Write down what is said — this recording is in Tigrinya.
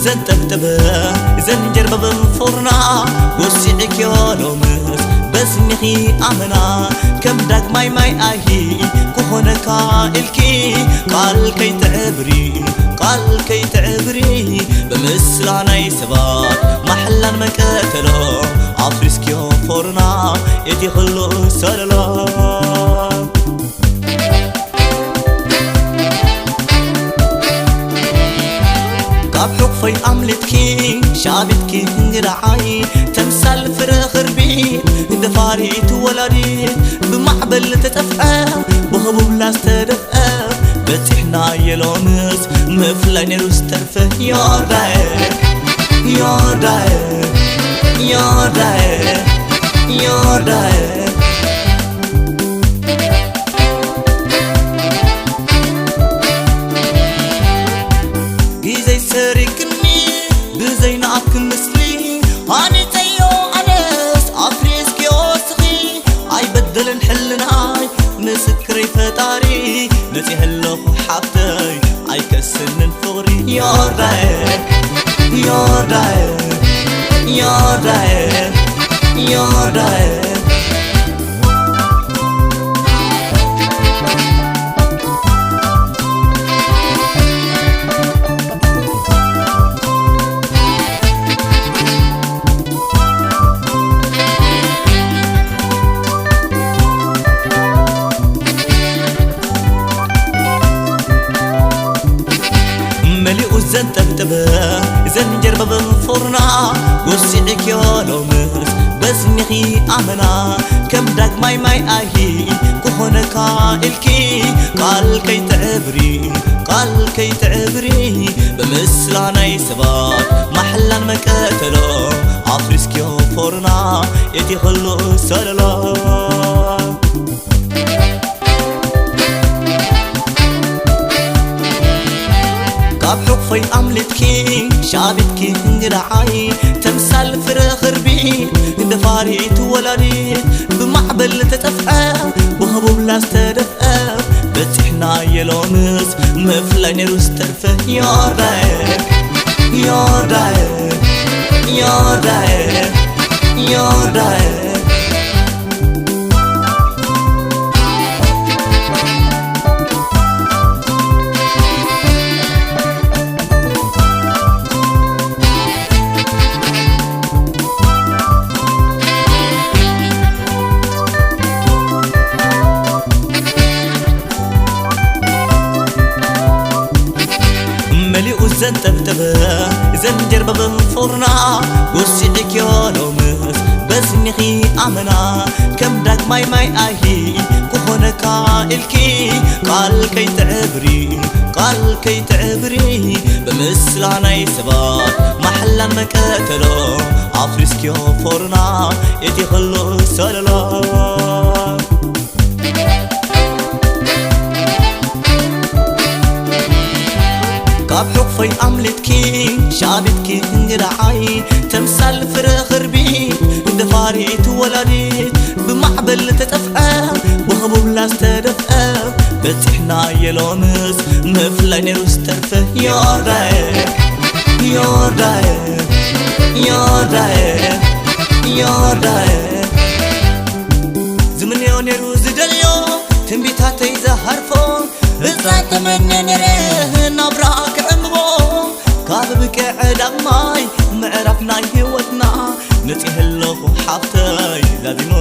ዘንጠብጥብ ዘንጀርበብ ፎርና ወሲዕክዮ ሎምስ በስኒኺ ኣመና ከም ዳግማይ ማይ ኣሂ ክኾነካ ኢልኪ ቃል ከይትዕብሪ ቃል ከይትዕብሪ ብምስላ ናይ ሰባት ማሕላን መቀተሎ ኣፍሪስክዮ ፎርና እቲ ኩሉ ሰለሎ ካብ ሕቑፈይ ኣምሊጥኪ ሻቢትኪ እንግዳዓይ ተምሳል ፍረ ኽርቢ ደፋሪት ወላዲት ብማዕበል ተጠፍዐ ብህቡብላ ዝተደፍአ በፂሕና የሎምስ ምፍላይ ነይሩ ዝተርፈ ዮርዳኤ ዮርዳኤ ዮርዳኤ ዮርዳኤ ግዜይ ሰሪቅኒ ብዘይናትኪ ምስሊ ሃኒፀዮ ኣነስ ኣፍሪስክዮ ስኺ ኣይበደልን ሕልናይ ምስክረይ ፈጣሪ ነፂሀለኹ ሓፍተይ ኣይከስንን ፍቕሪ ዮርዳኤ ዮርዳኤ ዮርዳኤ ዮርዳኤ መሊኡ ዘንጠብጥብ ዘንጀርበብ ፎርና ወሲዕክዮ ሎምስ በስኒኺ ኣመና ከም ዳግማይ ማይ ኣሂ ክኾነካ ኢልኪ ቃል ከይትዕብሪ ቃል ከይትዕብሪ ብምስላ ናይ ሰባት ማሕላን መቀተሎ ኣፍሪስክዮ ፎርና እቲ ኩሉ ሰለሎ ካብ ሕቑፈይ ኣምሊጥኪ ሻቢትኪ እንግዳዓይ ተምሳል ፍረ ኽርቢ ደፋሪት ወላዲት ብማዕበል ተጠፍዐ ብህቡብላ ዝተደፍአ በፂሕና የሎምስ ምፍላይ ነይሩ ዝተርፈ ዮርዳኤ ዮርዳኤ ዮርዳኤ ዮርዳኤ መሊኡ ዘንጠብጥብ ዘንጀርበብ ፎርና ወሲዕክዮ ሎምስ በስኒኺ ኣመና ከም ዳግማይ ማይ ኣሂ ክኾነካ ኢልኪ ቃል ከይትዕብሪ ቃል ከይትዕብሪ ብምስላ ናይ ሰባት ማሕላን መቀተሎ ኣፍሪስክዮ ፎርና እቲ ኩሉ ሰለሎ ካብ ሕቑፈይ ኣምሊጥኪ ሻቢትኪ እንግዳዓይ ተምሳል ፍረ ኽርቢ ደፋሪት ወላዲት ብማዕበል ተጠፍዐ ብህቡብላ ዝተደፍአ በፂሕና የሎምስ ምፍላይ ነይሩ ዝተርፈ ዮርዳኤ ዮርዳኤ ዮርዳኤ ዮርዳኤ ዝምንዮ ነይሩ ዝደልዮ ትንቢታተይ ዝሃርፎ እዛ ተመንየ ነይረ ናብራ ክዕምቦ ካብ ብቅዕ ዳግማይ ምዕራፍ ናይ ህይወትና ነፂሀለኹ ሓፍተይ ዛዚሞ